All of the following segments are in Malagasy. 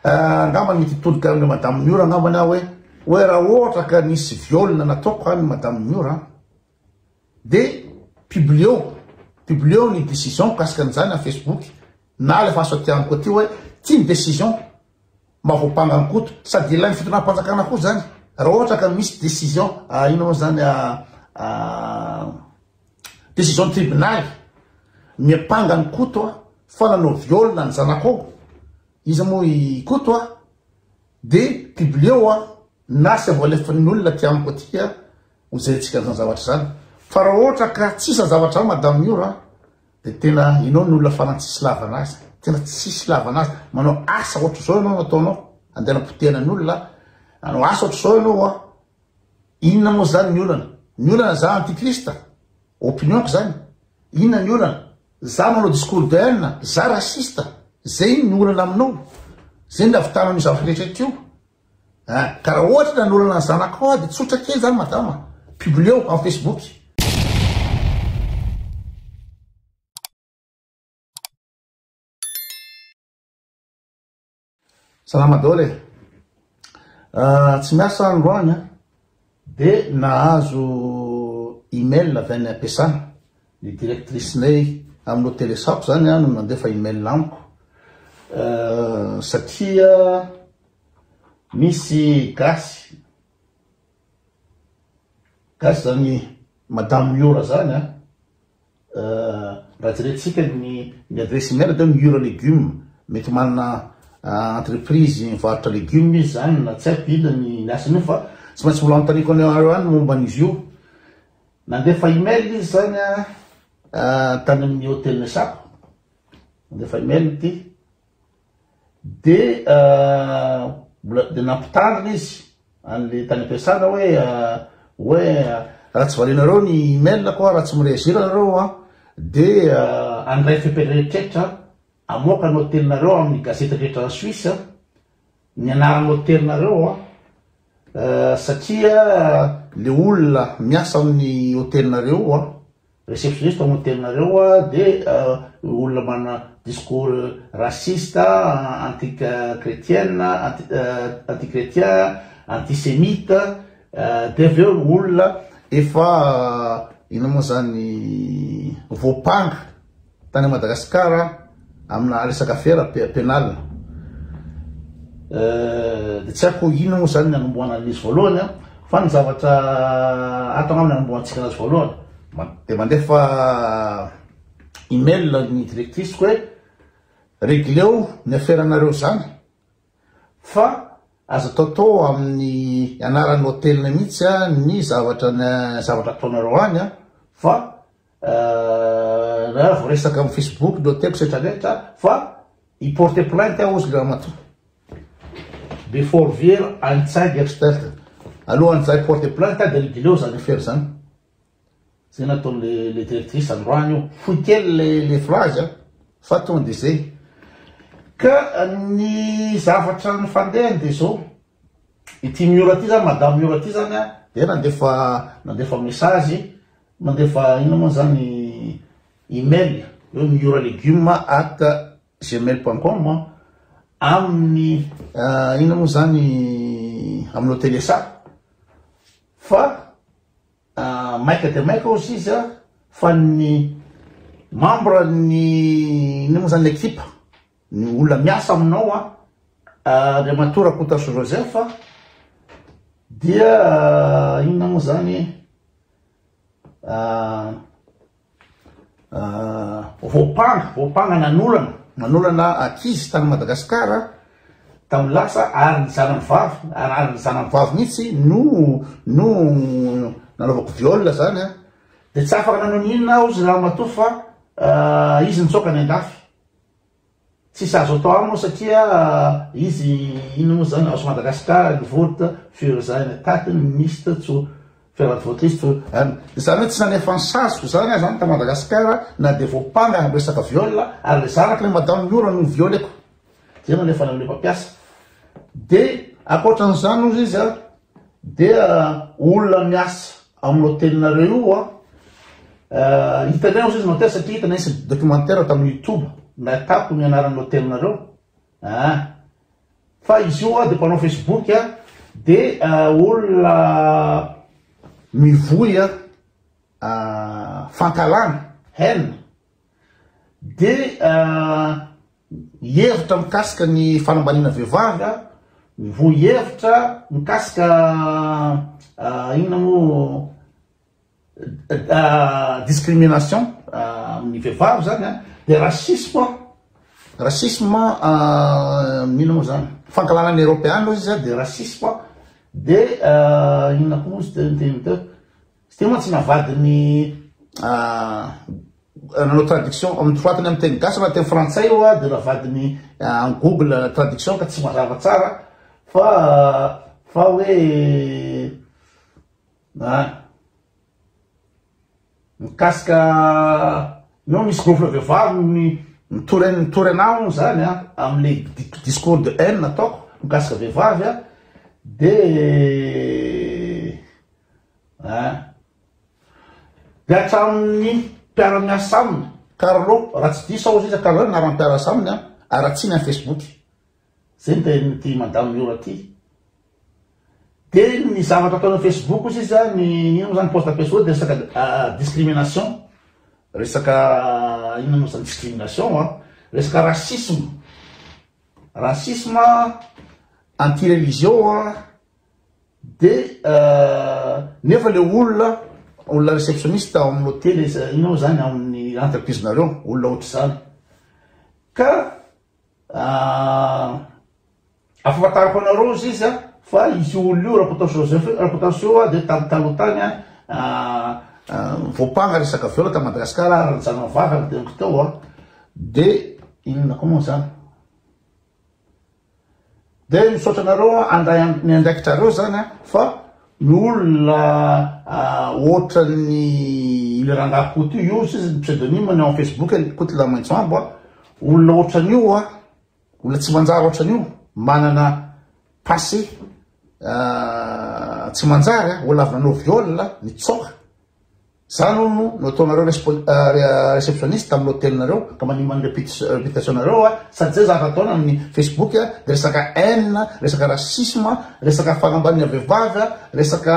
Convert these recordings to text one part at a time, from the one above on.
Angambany mety hitodika amin'i Madame Miora angambany aho hoe hoe raha ohatra ka nisy viol nataoko any Madame Miora de publio publio ny décision mikasika an'izany amin'ny Facebook na alefaso aty amiko aty hoe ty ny décision mba voampanga an'i Koto sady ilain'ny fitondram-panjakana koa zany raha ohatra ka misy décision inona moa zany décision tribonaly miampanga an'i Koto fa nanao viol ny zanakao Iza moa i Koto a? De publieo a, na sy voalefan'ny olona aty amiko aty a, ho jerentsika an'izany zavatra izany. Fa raha ohatra ka tsisy zany zavatra zany Madame Miora a, de tena ianao ny olona farany tsisy ilavana azy, tena tsisy ilavana azy. Manao asa ohatr'izao ianao no ataonao, andeha anapotehana ny olona, hanao asa ohatr'izao ianao a, inona moa zany ny olana? Ny olana za antichrist, opinion-ko zany, inona ny olana? Za manao discours de haine, za raciste, zay ny olana aminao, zay ny ahavitana an'io zavatra rehetra rehetra io. Ah, ka raha ohatra nanolana ny zanakao aho de tsotra kely zany madama, publieo am facebook. Salama daholo e. Ah, tsy miasa androany a. De nahazo email avy any am-piasana. Ny directrice-nay amin'ny hôtel Esako zany no nandefa email amiko. Ah, satria misy gasy gasy zany madame Miora zany a. Raha jerentsika ny ny adresse email dia Miora Legumes, mety manana entreprise mivarotra legumes izy zany na tsy haiko inona ny ny asany io fa tsy maintsy mbola anontaniako anareo ihany ny momba an'izy io. Nandefa email izy zany tany amin'ny hôtel Nesako, nandefa email ity de mbola de nampitandrina izy an'le tany am-piasana hoe hoe raha tsy valianareo ny email ko raha tsy mi-réagir nareo an de handray fepetra rehetra hamoaka ny hotelinareo amin'ny gazety rehetra any Suisse ny anaran'ny hotelinareo an satria le olona miasa amin'ny hotelinareo an Receptionniste ao hotelinareo a de olona manana discours raciste, anti chrétienne, anti chrétien, antisemite, de avy eo olona efa inona moa zany voampanga tany Madagascar amina resaka afera penal. De tsy haiko inona moa zany ny anombohana an'izy voalohany an, fa ny zavatra ato angamba ny anombohantsika anazy voalohany, de mandefa email ny directrice ko hoe regleo ny aferanareo zany fa aza ataotao amin'ny anaran'ny hotel mihitsy ny zavatra ny zavatra ataonareo any an, fa Raha vao resaka amin'ny Facebook no tiako setra rehetra fa hi porter plainte aho hozy le ramatoa. Bevor wir Anzeige erstellt. Alohan'izay hi porter plainte aho dia regleo zany affaire zany. Zay nataon'le le directrice androany io. Fohy kely le le phrase a, fa tonga dia zay. Ka ny zavatra nifandehany dia zao. Ity Miora ity zany, madame Miora ity zany a, dia nandefa nandefa message Mandefa inona moa zany email hoe mioralegume at gmail point com amin'ny inona moa zany amin'ny hôtel SA fa maika dia maika ozy izy a fa ny membre ny inona moa zany l'équipe ny olona miasa aminao a Andriamatoa Rakotoarisoa Joseph dia inona moa zany voampanga voampanga nanolana nanolana ankizy tany Madagasikara tamin'ny lasa ary ny zanany vavy ary ny zanany vavy mihitsy no no nanaovako viol zany a de tsy afaka nanao n'inona aho izy ramatoa fa izy nitsoaka any an-dafy Tsisy azo atao aminy satria izy inona moa zany aus Madagascar ny vote für seine Taten nicht zu verantwortlich zu Izany hoe tsy nanefa ny saziko zany aho zany ta Madagascar na dia voampanga amin'ny resaka viol ary le zanako le madame Miora no violeko zay no alefa any amle mpampiasa de ankoatran'izany ozy izy a dia olona miasa Amin'ny hotelinareo io an, hitanay ozy izy ny hotel satria hitanay nisy documentaire tamin'ny youtube nahitako ny anaran'ny hotelinareo ah. Fa izy io dia mpanao Facebook dia olona mivoy fankahalana, haine, dia hevitra mikasika ny fanambaniana vehivavy, mivoy hevitra mikasika inona moa discrimination amin'ny vehivavy zany a, de racisme, racisme inona moa zany, fankahalana ny eropeana ozy izy a, de racisme, de inona koa moa izy teo niteny teo, izy teo mantsy navadiny nanao traduction nosoratany amin'ny teny gasy na teny frantsay io a, de navadiny en google traduction ka tsy mazava tsara fa fa hoe Ah. Mikasika no misy groupe vehivavy ny mitory mitory anah hono zany a amle discours de haine ataoko mikasika vehivavy a de ah de hatramin'ny mpiara-miasa aminy Carlo raha tsy diso aho izy Carlo anaran'ny mpiara-miasa aminy a aratsiny amin'ny Facebook. Zay ny tenin'ity madame Miora ty. De ny zavatra ataony am Facebook ozy izy a, ny inona moa zany post Facebook de resaka discrimination, resaka inona moa zany discrimination a, resaka racisme, racisme, anti religion a, de nefa le olona, olona receptionniste ao amin'ny hotely, inona moa zany ao amin'ny entreprise nareo, olona ohatr'izany. Ka Afafantariko anareo izy izy fa izy io olona io Rakotoson Joseph Rakotoson io dia tamin'ny taloha tany voampanga resaka viol ta Madagascar ary nijanona vavy ny teniko teo a de inona koa moa zany de misaotra anareo andray ny andraikitrareo zany a fa ny olona ohatran'ny le rangahy Koto io izy ny pseudonyme ny ao Facebook Koto Lamaintsoambo a Olona ohatran'io a, olona tsy manjary ohatran'io, manana passé tsy manjary a, olona avy nanao viol, nitsoaka, zany hono no ataonareo réceptionniste amin'ny hôtel-nareo ka manimba ny réputation-nareo a, sady zay zavatra ataony amin'ny Facebook a, de resaka haine, resaka racisme, resaka fanambaniana vehivavy a, resaka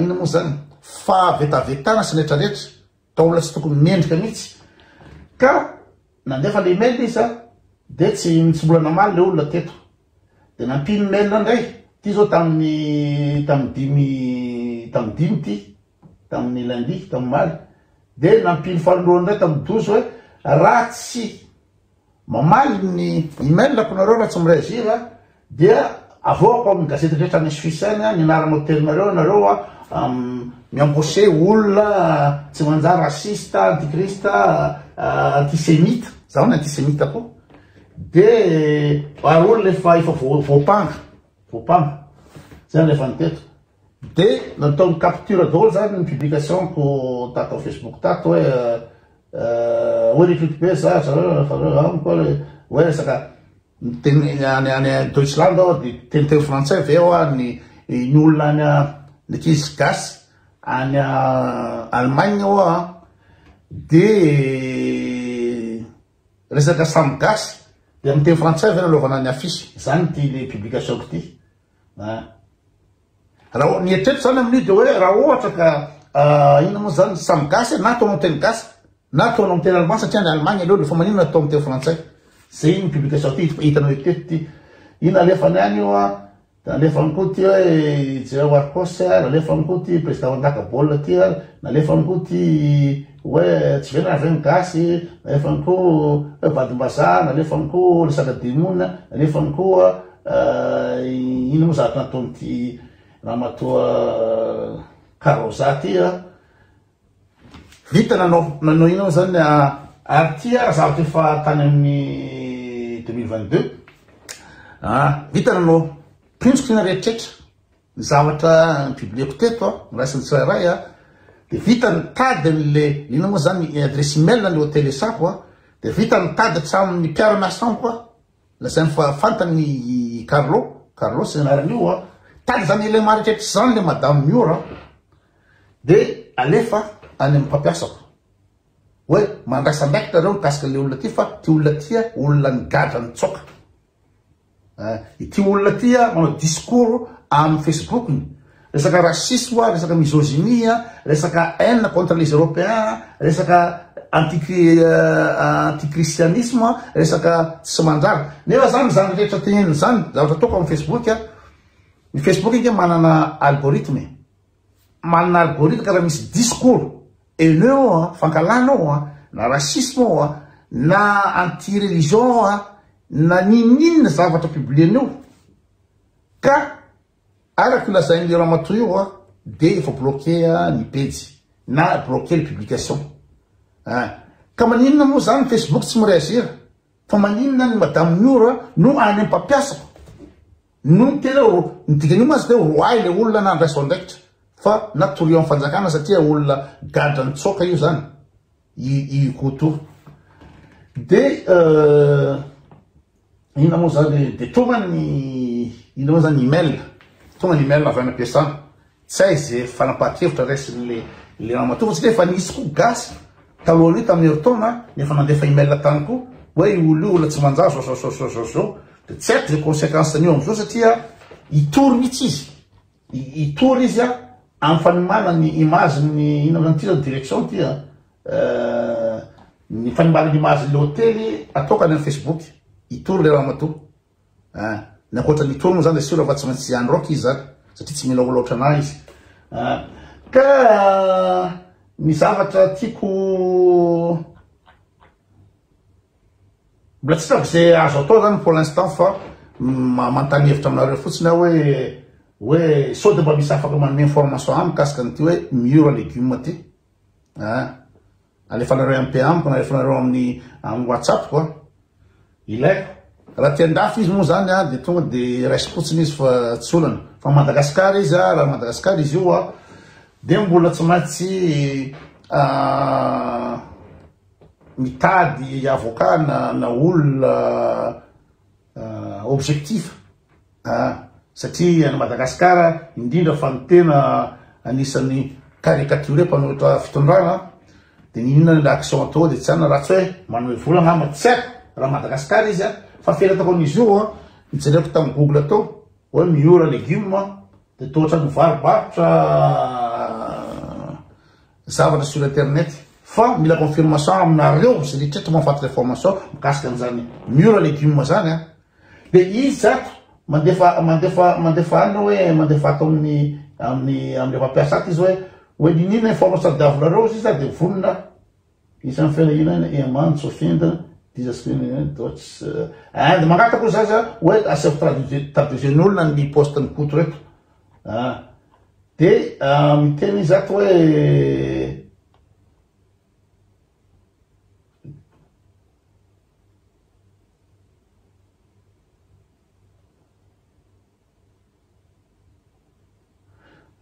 inona moa zany, fahavetavetana sy ny retraretra. Ka olona tsy tokony mendrika mihitsy. Ka nandefa le email izy a, de tsy tsy mbola namaly le olona teto. De nampiany mail ndray, ty zao tamin'ny tamin'ny dimy tamin'ny dimy ty, tamin'ny lundi, tamin'ny omaly. De nampiany fanindroany ndray tamin'ny douze hoe raha tsy Mamaly ny email-ko nareo raha tsy mi-reagir dia avoakako amin'ny gazety rehetra any Suisse any ny anaran'ny hotel-nareo nareo mi-embaucher olona tsy manjary raciste, antichrist, antisemite, za hono antisemite koa, de ary olona efa efa voampanga, voampanga, zay no nalefany teto. De nataony capture daholo zany ny publication-ko tato amin'ny Facebook tato hoe hoe recrute be za zareo fa reo amiko hoe hoe resaka miteny any any Deutschland aho de miteniteny frantsay ve aho ny ny olona any ny ankizy gasy any Allemagne hoa de resaka samy gasy de amin'ny teny frantsay ve nanaovana ny affiche zany ty le publication-ko ty. Raha ny eritreritro zany amin'io de hoe raha ohatra ka inona moa zany samy gasy na ataonao teny gasy na ataonao amin'ny teny allemand satria any Allemagne aleo fa maninona atao amin'ny teny frantsay. Zay ny publication ty hitanao eto teto ty. Io nalefany any io a, de nalefany koa ty hoe jereo Arcos a, nalefany koa ty président mandaka baolina ty a, nalefany koa ty hoe tsy velona ve ny gasy, nalefany koa hoe vadim-bazaha, nalefany koa resaka demony, nalefany koa Inona moa zavatra nataon'ity ramatoa Carroza ty a? Vita nanao nanao inona moa zany ary ty ary zavatra efa tany amin'ny 2022. Ah, vita nanao print screen rehetrarehetra ny zavatra publieko teto a, noraisin'ny tsirairay a, de vita nitady an'le inona moa zany adresse email ny hôtel esako a, de vita nitady hatramin'ny mpiara-miasa amiko a. Lazainy fa fantany i Carlo, Carlos ny anaran'io a, tady zany élément rehetra zany le madame Miora de alefa any amin'ny mpampiasako hoe mandraisa andraikitra reo mikasika le olona ty fa ty olona ty a olona nigadra nitsoaka. Ity olona ity manao discours amin'ny Facebook-ny, resaka racisme, resaka misogynie, resaka haine contre les européens, resaka anti anti-christianisme, resaka tsy manjary. Nefa zany zany rehetra teneniny zany, zavatra ataoko amin'ny Facebook, ny Facebook ange manana algorithme e. Manana algorithme ka raha misy discours haineux ao an, fankahalana ao an, na racisme ao an, na anti-religion ao an, na n'inon'inona zavatra publier-ny eo, ka araka io lazain'ilay ramatoa io an, dia efa bloqué ny pejy na bloqué ny publication. An! Ka maninona moa zany ny Facebook tsy mi-réagir? Fa maninona ny madame Miora no any amin'ny mpampiasako? No miteny hoe ny dikan'io mantsy dia hoe roahy ilay olona na andraiso andraikitra fa na torio amin'ny fanjakana satria olona gadra nitsoaka io zany i i Koto. De inona moa zany de tonga ny inona moa zany email tonga ny email avy any am-piasana. Tsy hay ze fanapahan-kevitra raisin'le le ramatoa fa satria efa nisy koa gasy talohan'io tamin'ny herintaona nefa nandefa email tany koa hoe io olona io olona tsy manjary zao zao zao zao zao zao de tsy haiko ze consequence an'io am'zao satria hitory mihitsy izy hitory izy a amin'ny fanimana ny image ny inona zany ty zao direction ty a ny fanimana ny image ny hotely ataoko any amin'ny facebook hitory le ramatoa. Ah, ny ankoatra ny tour moa zany de sûr fa tsy maintsy handroaka izy zany satria tsy mila olona ohatranah izy. Ah, ka ny zavatra tiako mbola tsy hitako ze azo atao zany pour l'instant fa manontany hevitra aminareo fotsiny aho hoe hoe sao de mba misy afaka manome information ahy mikasika an'ity hoe mur à légumes ty. Ah. Alefanareo MP amiko na alefanareo amin'ny amin'ny WhatsApp ko. Ilaiko. Raha aty andafy izy moa zany a de tonga de raisiko fotsiny izy fa tsy olana. Fa Madagascar izy a, raha Madagascar izy io a de mbola tsy maintsy mitady avocat na na olona objectif ah, satria any Madagascar indrindra fa ny tena anisan'ny caricature mpanohitra fitondrana de n'inona ny action atao de tsy anona raha tsy hoe manome vola angamba tsy haiko raha Madagascar izy a fa fiaretako an'izy io a nijereko tamin'ny Google tao hoe miora legioma de toa ohatran'ny mivarobarotra zavatra sur internet fa mila confirmation aminareo zay rehetra mahafantatra information mikasika an'izany mur à légumes zany a de izy ato mandefa mandefa mandefa any hoe mandefa ato amin'ny amin'ny amin'le mpampiasa ato izy hoe hoe ninina information tadiavinareo izy izy de vonona isan'ny fiainana eman sofinda dieser Deutsch and mangataka koa zaza hoe asaivo traduise traduisen'olona ny poste ny Koto reto ah De miteny izy ato hoe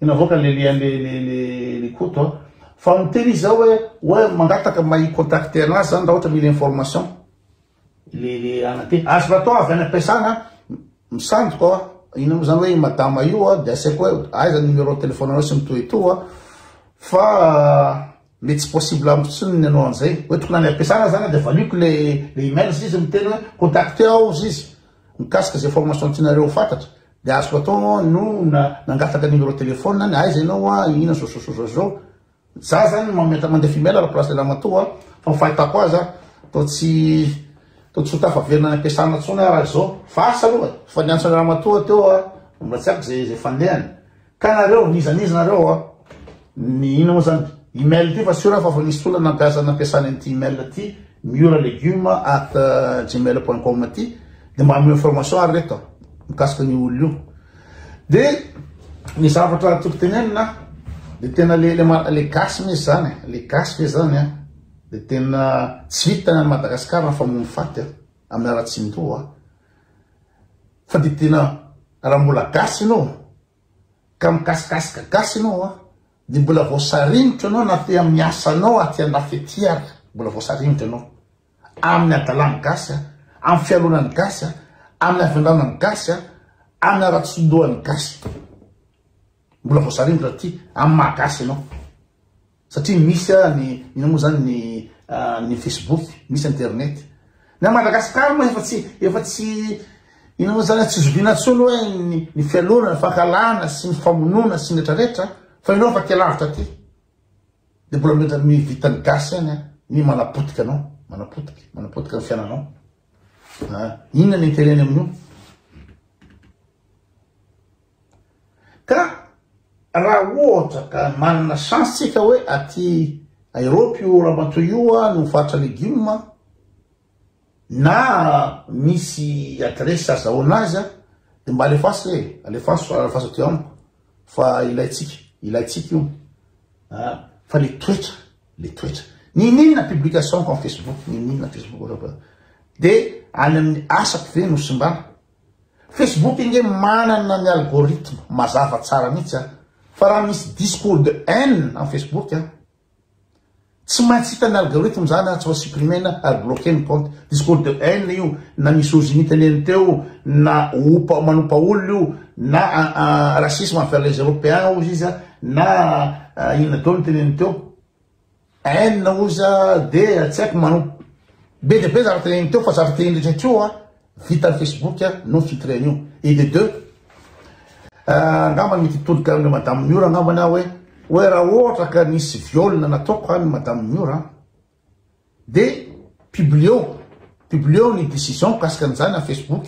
navoaka le lien le le le le Koto a. Fa miteny izy zao hoe hoe mangataka mba hi-contacter anazy zany raha ohatra mila information. Le le ana ty. Azo atao avy any am-piasana misandoka aho. Inona moa zany hoe i madama io a, de asaiko hoe aiza ny numéro téléphone anao sy ny tout et tout a. Fa mety tsy possible amiko intsony ny hanao an'izay. Hoe tokony any am-piasana zany de valiako le le email izy izy miteny hoe contacter aho hozy izy mikasika izay formation tianareo ho fantatra. De azoko atao no nangataka numéro téléphone any, aiza ianao a, inona zao zao zao zao. Za zany mametra mandefa email à la place de ramatoa fa ny fahitako azy toa tsy toa tsy ho tafaverina any am-piasana intsony aho raha izao fa asa aloha e fa niantso an'i ramatoa teo aho mbola tsy haiko zay zay fandehany ka nareo n'iza n'iza nareo a ny inona moa zany email ty fa sûr aho fa efa nisy olona nampiasa nampiasany an'ity email ty miora legume at gmail point com ty de mba hanome information ary reto mikasika an'io olona io De ny zavatra tiako tenenina de tena le le le gasy misy zany e, le gasy ve zany a de tena tsy vita any Madagascar ny famono faty a amin'ny haratsian-doha fa de tena raha mbola gasy ianao ka mikasikasika gasy ianao a de mbola voasaringotra ianao na te amin'ny asanao aty andafy aty ary mbola voasaringotra ianao. Amin'ny hadalan'ny gasy a, amin'ny fialonan'ny gasy a, amin'ny havendranan'ny gasy a, amin'ny haratsian-dohan'ny gasy. Mbola voasaringotra aty amin'ny maha gasy ianao. Satria misy a ny inona moa zany ny ny Facebook, misy internet. Ny à Madagascar moa efa tsy efa tsy. Inona moa zany tsy zoviana intsony hoe ny ny fialonana, ny fankahalana sy ny famonoana sy ny retraretra fa ianao efa aty lavitra aty. Dia mbola mety ny vitan'ny gasy ihany an, ny manapotika anao, manapotika, manapotika ny fiainanao. Ah, inona ny intérêt-ny amin'io? Ka raha ohatra ka manana chance tsika hoe aty Europe io ramatoa io no mivarotra legioma na misy adresse azahoana azy de mba alefaso e, alefaso, alefaso aty amiko fa ilaintsika, ilaintsika io. Ah, fa le toetra, le toetra. Niniana publication-ko am Facebook, niniana Facebook de any amin'ny asako ve no simbana? Facebook ange manana ny algorithme mazava tsara mihitsy a! Fa raha misy discours de haine am Facebook a, tsy maintsy hitan'ny algorithme zany a, tsy maintsy supprimer-na ary bloquer ny compte. Discours de haine io, na misogynie teneniny teo, na opa manompa olona io, na racisme envers les européens hozy izy a, na inona daholo ny teneniny teo. Haine oza de tsy haiko manompo be dia be zavatra teneniny teo fa zavatra teneniny rehetra teo a vitan'ny Facebook no filtre an'io et de deux angambany mety hitodika amin'ny madame Miora angambany aho hoe hoe raha ohatra ka nisy viol nataoko any madame Miora de publio publio ny décision mikasika an'izany amin'ny Facebook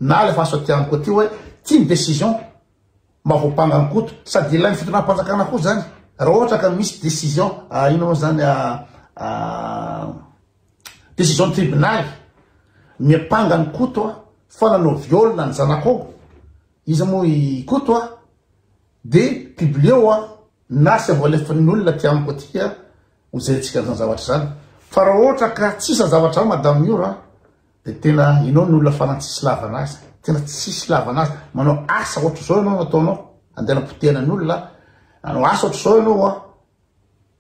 na alefaso aty amiko aty hoe ty ny décision Mba voampanga an'i Koto. Sady ilain'ny fitondram-panjakana koa zany. Raha ohatra ka misy décision, inona moa zany, décision tribonaly miampanga an'i Koto fa nanao viol ny zanakao, iza moa i Koto, de publieo na sy avoalefan'ny olona aty amiko aty ho jerentsika an'izany zavatra izany. Fa raha ohatra ka tsisy zany zavatra zany Madame Miora, Dia tena ianao ny olona farany tsisy ilavana azy, tena tsisy ilavana azy, manao asa ohatr'izao ianao no ataonao, andeha anapotehana ny olona, hanao asa ohatr'izao ianao an,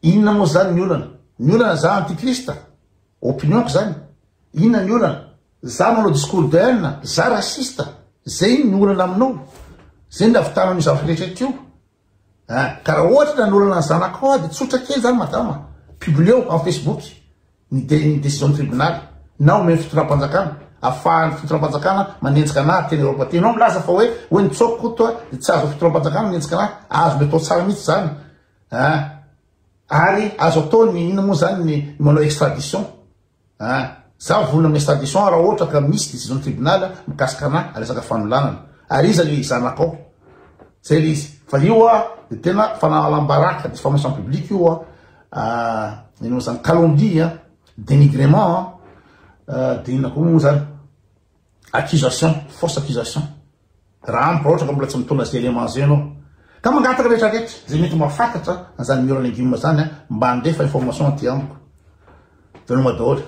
inona moa zany ny olana? Ny olana za antichrist, opinion-ko zany, inona ny olana? Za manao discours de haine, za raciste, zay ny olana aminao, zay ny ahavitana an'io zavatra rehetra io. Ah, ka raha ohatra nanolana ny zanakao aho dia tsotra kely zany madama, publieo am facebook ny de ny décision ny tribonaly na omeo fitondram-panjakana afahan'ny fitondram-panjakana manenjika anah teny Europe aty. Ianao milaza fa hoe hoe nitsoaka Koto a, dia tsy azo fitondram-panjakana manenjika anah, azo atao tsara mihitsy zany. Ah, ary azo atao ny inona moa zany ny manao extradition. Ah, za vonona amin'ny extradition raha ohatra ka misy décision tribunal mikasika anah resaka fanolanana. Ary iza le zanakao? Zay le izy. Fa io a de tena fanalam-baraka, diffamation publique io a, ah, inona moa zany, calomnie a, dénigrement a, de inona koa moa zany, accusation, fausse accusation. Raha amiko raha ohatra ka mbola tsy mitondra zay élément zay ianao. Ka mangataka rehetra rehetra zay mety mahafantatra an'izany mur legume zany mba handefa information aty amiko. Veloma daholo.